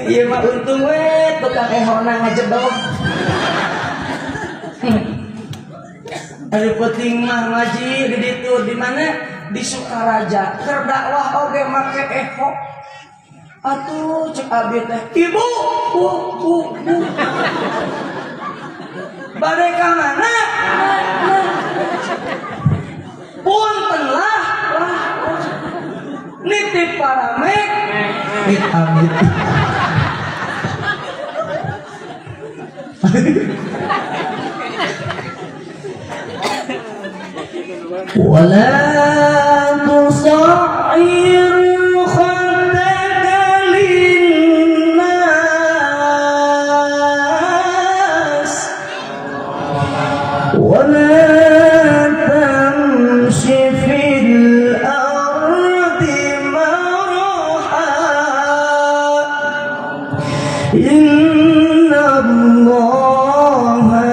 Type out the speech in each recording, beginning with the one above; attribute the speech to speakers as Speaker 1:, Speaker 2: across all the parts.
Speaker 1: Ieu mah untung we tukang ehona ngajedog. Ari penting mah ngaji di ditu di mana? Di Sukaraja. Keur dakwah oge make eho. Atuh cek abdi teh, ibu, bu, bu, bu. Bade ka mana? Punten lah, lah. Nitip paramek, amit amit. Wala tusa'ir khaddaka linnas wala tamshi fil ardi maraha inna Allaha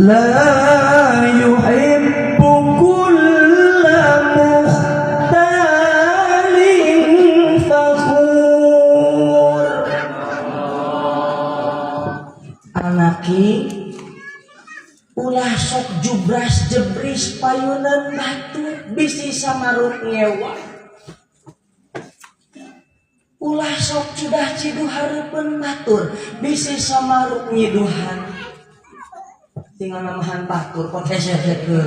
Speaker 1: la yuhibbu kulla mukhtalin fakhur. Anaki ulah sok jubras jebris payunan batu bisi samaruk ngewa. Ulah sok cudah ciduh hareupeun batur bisi samaruk nyiduhan. Tinggal namahan batur kok hese-hesekeun.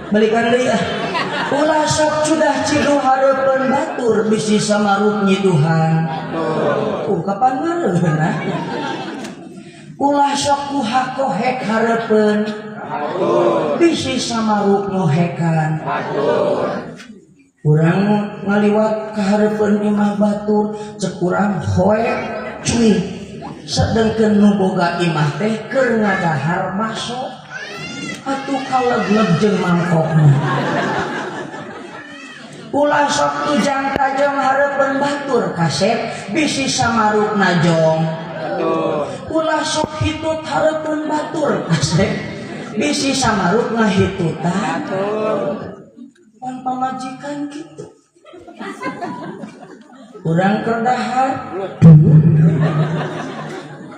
Speaker 1: Balikan deui ah. Ulah sok cudah ciduh hareupeun batur bisi samaruk nyiduhan. Kapan mareuna? Ulah sok kuha kohek hareupeun bisi samaruk ngohekan. Urang ngaliwat ka hareupeun imah batur cek urang hoek cuy. Sedengkeun nu boga imah teh keur ngadahar baso. Atuh kalegleg jeung mangkokna. Ulah sok tujang tajam hareupeun batur kasep bisi samaruk najong. Ulah sok hitut hareupeun batur kasep bisi samaruk ngahitutan. Pan pamajikan kitu. Urang keur dahar.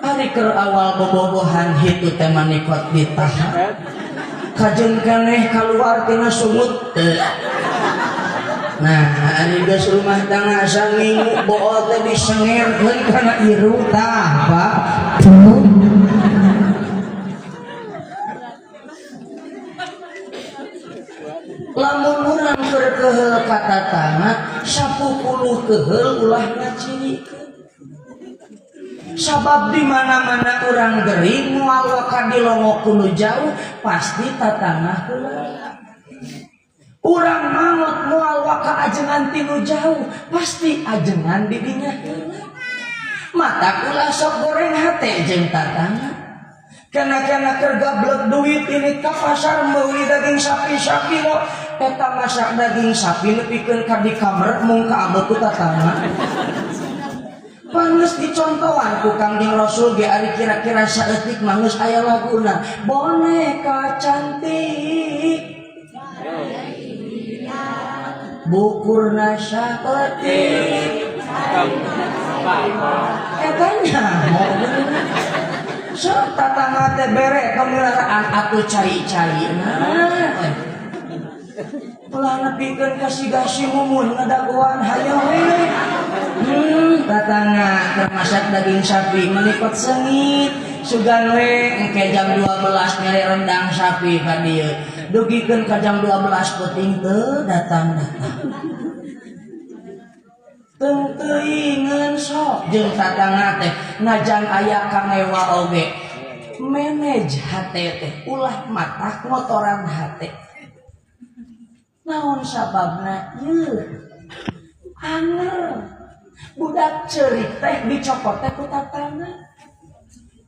Speaker 1: Ari keur awal bobogohan hitut teh manikot ditahan. Kajeun keneh kaluar tina sungut teu. Nah, ari geus rumah tangga saminggu bool teh disengerkeun kana irung tah, Pak. Lamun urang keur keheul ka tatangga, sapupuluh keheul ulah ngacirikeun. Sabab di mana-mana urang gering moal waka dilongok kudu jauh, pasti tatangga heula. Urang mangot moal waka ajengan tinu jauh, pasti ajengan di dinya heula. Mata ulah sok goreng hate jeung tatangga. Kena-kena keur gablek duit ini ka pasar meuli daging sapi sakilo, eta masak daging sapi nepikeun ka di kamar mung kaabet ku tatangga. Pangeus dicontohan ku Kangjeng Rasul ge ari kira-kira saeutik mah geus aya laguna boneka cantik bukurna saeutik eta nyaho. Sok tatangga teh bere pemeliharaan atuh cai-cai nah. Ulah nepikeun ka siga si mumun ngadagoan hayo we. Tatangga keur masak daging sapi menikot sengit sugan we engke jam 12 nyari rendang sapi ka dieu. Dugikeun ka jam 12 peuting teu datang-datang. Teu teuingeun sok jeung tatangga teh najan aya kangewa oge. Manage hate teh ulah matak ngotoran hate. Naon sababna? Yeuh. Anger. Budak ceurik teh dicopot teh ku tatangga.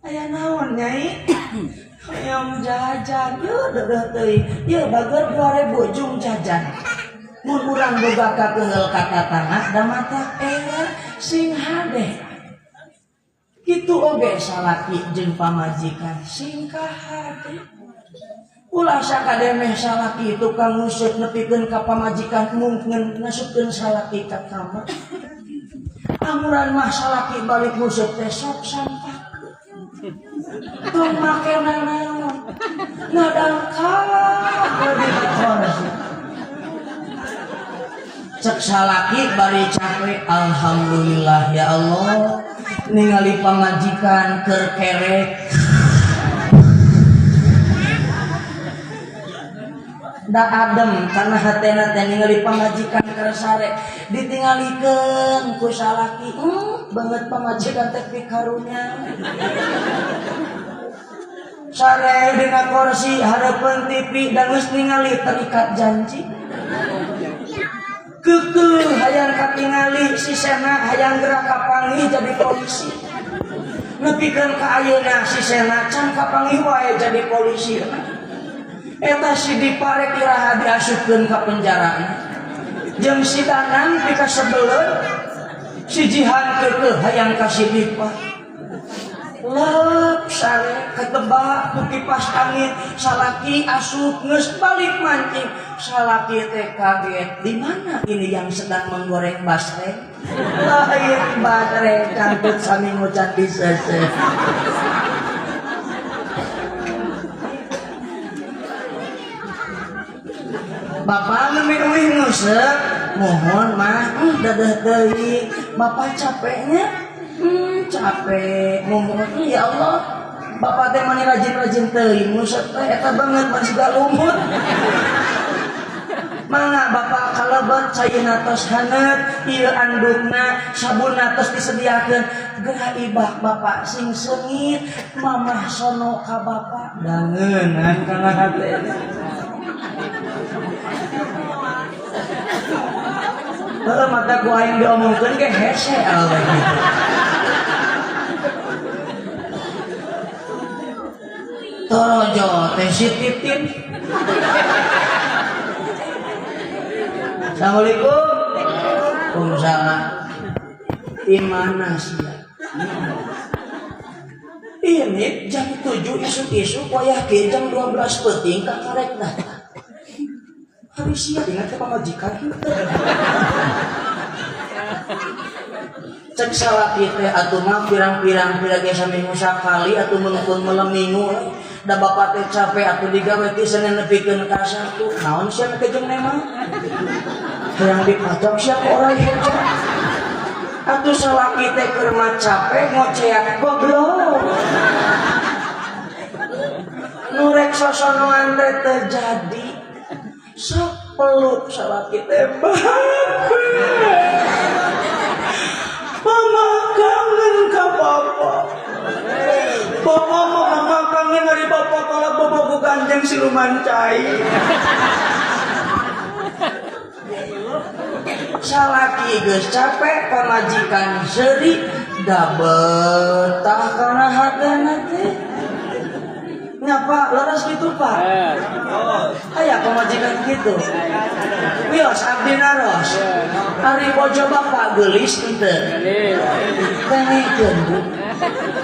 Speaker 1: Aya naon nyai? Hayang jajan. Yeuh deudeuh teuing. Yeuh bager 2000 jung jajan. Mun urang boga kakeheul ka tatangga da mata era sing hade. Kitu oge salaki jeung pamajikan sing kahade. Ulah sakademeh salaki tukang nguseup nepikeun ka pamajikan mungkin ngasupkeun salaki ka kamar. Amuran mah salaki balik nguseup teh sok sampah. Tong make nanaon. Ngadangkak di korsi. Cek salaki bari capek, alhamdulillah ya Allah ningali pamajikan keur kerek. Da adem karena hatena teh ningali pamajikan keur sare ditingalikeun ku salaki, banget pamajikan teh pikarunya. Sare dina kursi hareupeun TV dan geus ningali terikat janji. Keukeuh hayang katingali si Sena hayang gerak kapanggih jadi polisi. Nepikeun ka ayeuna si Sena can kapanggih wae jadi polisi. Eta si Diparek iraha diasupkeun ka penjara. Jeung si Danang pikasebeleun si Jihan keukeuh hayang ka si Dipa. Lep sare ketebak ku kipas angin salaki asup geus balik mancing. Salaki teh kaget, di mana ini yang sedang menggoreng basreng? Lain basreng cangcut saminggu can diseseh. Bapak memilih nguseup, mohon mah dadah teuing. Bapak capeknya, capek, mohon ya Allah. Bapak teh mani rajin-rajin teuing nguseup teh eta banget masih lumut. Mangga bapak kalebet caina tos haneut, ieu andukna, sabunna tos disediakeun. Geura ibak bapak sing seungit, mamah sono ka bapak dangeunnan kana hate. Heeh mata ku aing diomongkeun ge hese awe gitu. Torojo teh si Titin. Assalamualaikum. Waalaikumsalam. Di mana sia? Ini jam 7 isuk-isuk wayah ke jam 12 peuting kakarek datang. Hari sia ingat ke pamajikan henteu. Cek salaki teh atuh mah pirang-pirang pira ge saminggu sakali atuh meungpeung malam minggu. Da bapak teh capek atuh digawe ti Senin nepikeun ka Sabtu. Naon sia make jeung nemang? Hayang dipacok sia ku orang hejo. Atuh salaki teh keur mah capek ngoceak goblok. Nu rek sosonoan teh teu jadi. Sok peluk salaki teh bape. Mama kangen ka bapak. Bapak mama kangen ari bapak kalau bobogo ganjeng siluman cai. Salaki geus capek pamajikan seuri da betah kana hatena teh. Ngapa leres gitu Pak? Aya pamajikan gitu. Wios abdi naros. Ari bojo bapak geulis henteu? Dengekeun Bu.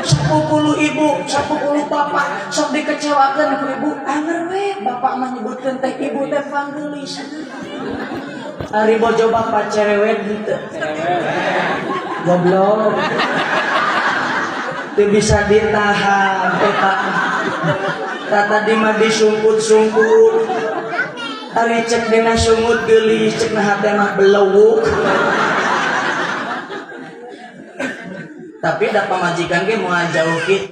Speaker 1: 10 ibu, 10 bapak sok dikecewakeun ku ibu. Anger we bapak mah nyebutkeun teh ibu teh panggeulis. Ari bojo bapak cerewet henteu? Goblok. Teu bisa ditahan teh Pak. Tadi mah disungkut-sungkut. Ari cek dina sungut geulis, cek na hate mah belewuk. Tapi da pamajikan ge moal jauh kitu.